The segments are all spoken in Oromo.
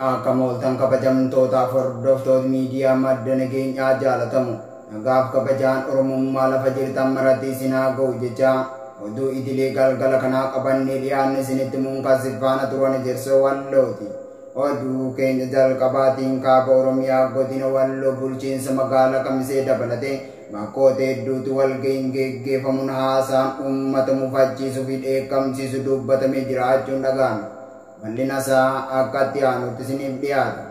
Akka mooltan kabajamtootaaf hordoftoota miidiyaa madda nageenyaa jaalatamu nagaaf kabajaan Oromummaa lafa jirtan maratti isin haa ga'u jecha oduu idilee galgala kanaa qabannee dhiyaanne isinitti muunkaasif faana turan Ejersoo Wallooti. Oduu keenya jalqabaatiin kaaba Oromiyaa godina Walloo bulchiinsa magaalaa Kamisee dabalatee bakkoota hedduutti walga'iin geggeeffamuun haasaan uummata mufachiisuu fi dheekkamsiisu dubbatamee jiraachuun dhaga'ame. Bal'ina isaa akka itti aanutti isiniif dhiyaata.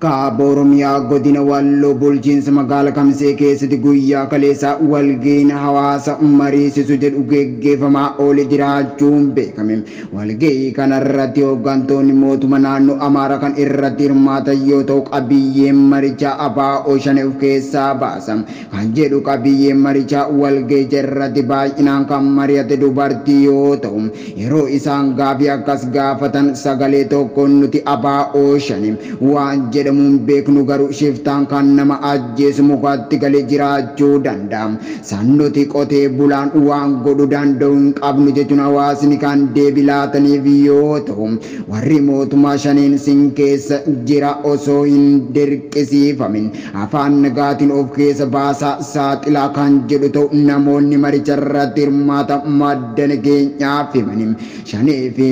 Kaaba Oromiyaa godina Walloo bulchiinsa magaalaa Kamisee keessatti guyyaa kaleessaa walga'iin hawaasa mariisisu jedhu geggeeffamaa oole jiraachuun beekame. Walga'ii kanarratti hooggantoonni mootummaa naannoo Amaaraa kan irratti hirmaatan yoo ta'u, qabiyyeen marichaa ABO Shanee of keessaa baasa. Kan jedhu qabiyyeen marichaa walga'icha irratti baay'inaan kan mari'ate dubartii yoo ta'u, yeroo isaan gaafii akkas gaafatan sagalee tokkoon nuti ABO Shanee waan jedhamuun beeknu garuu shiftaan kan nama ajjeesu mukatti galee jiraachuu danda'a. San nuti qotee bulaan waan godhu danda'u hin qabnu jechuun hawaasni kan deebii laataniif yoo ta'u, warri mootummaa Shaneen sin keessa jira osoo hin dirqisiifamin afaan nagaatiin of keessa baasaa saaxilaa kan jedhu ta'u namoonni maricha irratti hirmaata madda nageenyaaf himani. Shanee fi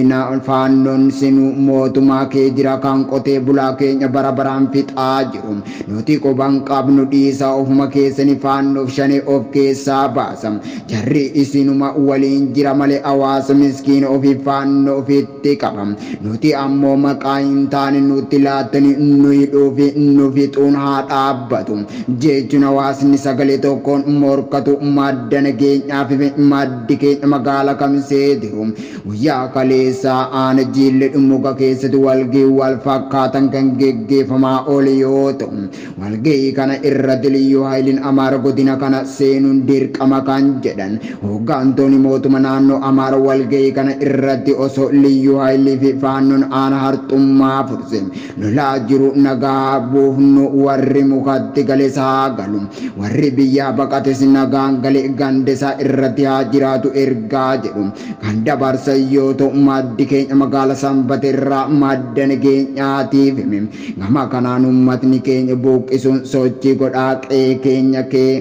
faannoon sinuu mootummaa kee jira kan qotee bulaa keenya bara baraan fixaa jiru. Nuti quban qabnu dhiisaa ofuma keessanii faannoof Shanee of keessaa baasa. Jarri isinuma waliin jira malee hawaasa miskiina ofii faannoo ofitti qaba. Nuti ammoo maqaa hin taane nutti laattanii nu hidhuu fi nu fixuun haa dhaabbatu. Jechuun hawaasni sagalee tokkoon morkatu madda nageenyaa fi maddi keenya magaalaa Kamisee jiru. Guyyaa kaleessaa aana Jiillee Dhummuga keessatti walga'ii wal fakkaatan kan geggeeffamaa oole yoo ta'u, walga'ii kana irratti Liyyuu Haayiliin Amaara godina kana seenuun dirqama kan jedhan hooggantoonni mootummaa naannoo Amaara walga'ii kana irratti osoo Liyyuu Haayilii fi faannoon aana Harxummaa furse lolaa jiru nagaa buufnu, warri mukatti gales haa galu, warri biyyaa baqates nagaan galee ganda isaa irratti haa jiraatu ergaa jedhu kan dabarsan yoo ta'u, maddi keenya magaalaa Sanbateerraa madda nageenyaatiif hime. Gama kanaan uummatni keenya buqqisuun sochii godhaa qe'ee keenya kee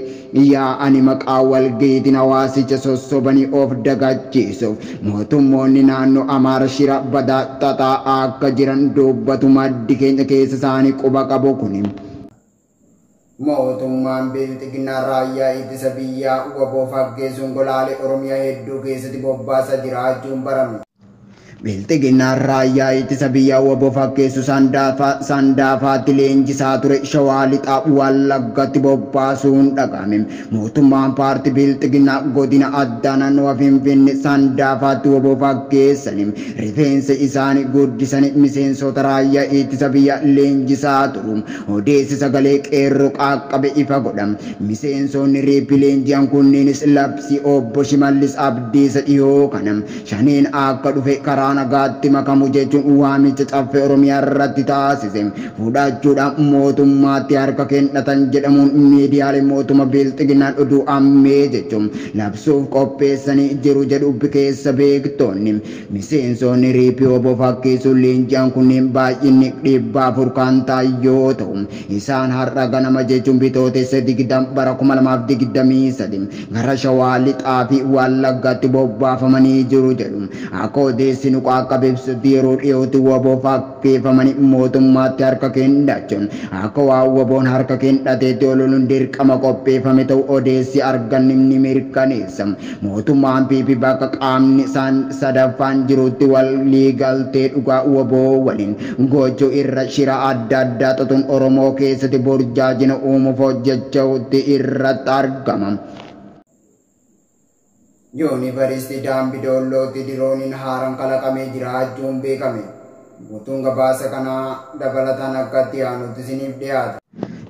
yaa'anii maqaa walga'iitiin hawaasicha sossobanii of dagachiisuuf mootummoonni naannoo Amaara shira badaa xaxaa akka jiran dubbatu maddi keenya keessa isaanii quba qabu kuni. Mootummaan Bilxiginnaa raayyaa ittisa biyyaa WBO fakkeessuun golaalee Oromiyaa hedduu keessatti bobbaasa jiraachuun barame. Bilxiginnaan raayyaa ittisa biyyaa WBO fakkeessu Sandaafaatti leenjisaa ture Shawaa Lixaa Wallaggatti bobbaasuun dhagahame. Mootummaan paartii Bilxiginnaa godina addaa naannoo Finfinnee Sandaafaatti WBO fakkeessanii rifeensa isaanii guddisanii miseensota raayyaa ittisa biyyaa leenjisaa turu. Odeessi sagalee qeerroo qaqqabe ifa godha. Miseensonni riippi leenji'an kunneenis labsii obbo Shimallis Abdiisa dhiyoo kana Shaneen akka dhufe karaa nagaatti makamu jechuun waamicha caffee Oromiyaa irratti taasise fudhachuudhaan mootummaatti harka kennatan jedhamuun miidiyaalee mootummaa Bilxiginnaan oduu ammee jechuun labsuuf qopheessanii jiru jedhu keessa beektoonni. Miseensonni riippii WBO fakkeessuun leenji'an kunneen baay'inni 400 kan ta'an yoo ta'u, isaan har'a ganama jechuun bitootessa 20 bara 2023 gara Shawaa Lixaa fi Wallaggaatti bobbaafamanii jiru jedhu. Akka odeessi nu qaqqabe ibsutti yeroo dhiyootti WBO fakkeeffamanii mootummaatti harka kennachuun akka waan WBOn harka kennateetti ololuun dirqama qopheeffame ta'u odeessi arganne ni mirkaneessa. Mootummaan PP bakka qaamni sadaffaan jirutti walii galtee dhugaa WBO waliin gochuu irra shira adda addaa xaxuun Oromoo keessatti burjaajina uumuuf hojjechuutti irratti argama. Yuunivarsiitii Dambi Doollootti dirooniin haaraan kalaqamee jiraachuun beekame. Guutuun gabaasa kanaa dabalataan akka itti aanutti isiniif dhiyaata.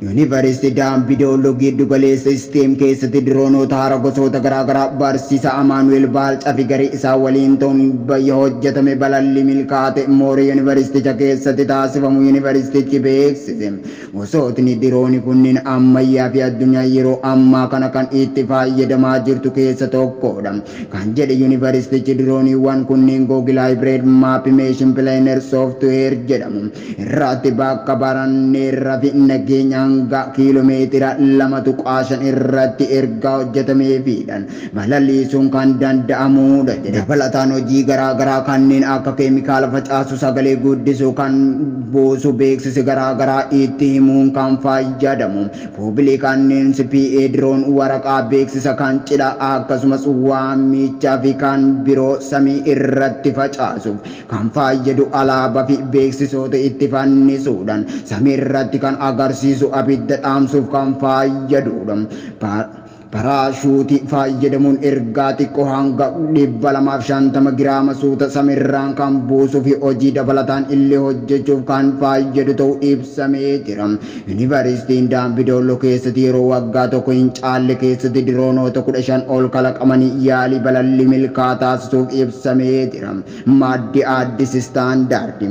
Yuunivarsiitii Dambi Doolloo giddu galeessa STEM keessatti diroonota haaraa gosoota garaagaraa barsiisa Amaanu'eel Baalcaa fi garee isaa waliin ta'uun bayya hojjetame balalli milkaa'aa mooraa yuunivarsiiticha keessatti taasifamu yuunivarsiitichi beeksise. Gosootni diroonii kunneen ammayyaa fi addunyaa yeroo ammaa kana kan itti fayyadamaa jirtu keessa tokkodha. Kan jedhe yuunivarsiitichi, dirooniiwwan kunneen Google Hybrid Map Machine Planner Software jedhamu irratti bakka baranneerra fi nageenya hanga kiiloomeetira 2.5 irratti ergaa hojjetameefidhaan balallisuun kan danda'amudha jedhe. Dabalataan hojii garaagaraa kanneen akka keemikaala facaasu, sagalee guddisuu, kan buusu, beeksisa garaagaraa itti himuun kan fayyadamu. Fuubilii kanneen PA diroon, waraqaa beeksisa kan cidha, akkasumas waamichaa fi kan biroo samii irratti facaasuuf kan fayyadu, alaabaa fi beeksisoota itti fannisuudhaan samii irratti kan agarsiisu, abidda dhaamsuuf kan fayyadudha. Paraashuutii fayyadamuun ergaa xiqqoo hanga 250 giraama suuta samiirraan kan buusuu fi hojii dabalataan illee hojjechuuf kan fayyadu ta'uu ibsamee jira. Yuunivarsiitiin Dambi Doolloo keessatti yeroo waggaa tokko hin caalle keessatti diroonota 15 ol kalaqamanii yaalii balalli milkaa taasisuuf ibsamee jira. Maddi Addis Standard.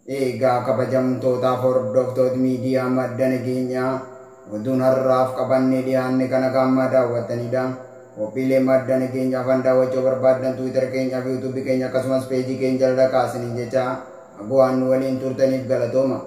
Egaa kabajamtootaaf hordoftoota miidiyaa Madda Nageenyaa, oduun har'aaf qabannee dhiyaanne kana gammaa daawwattanidha. Qophiilee Madda Nageenyaa afaan daawwachuu barbaaddan Tiwiitara keenyaa fi Yuutuubii keenya akkasumas peejii keenya jala kaasanii jecha bu'aan nu waliin turtaniif galatooma.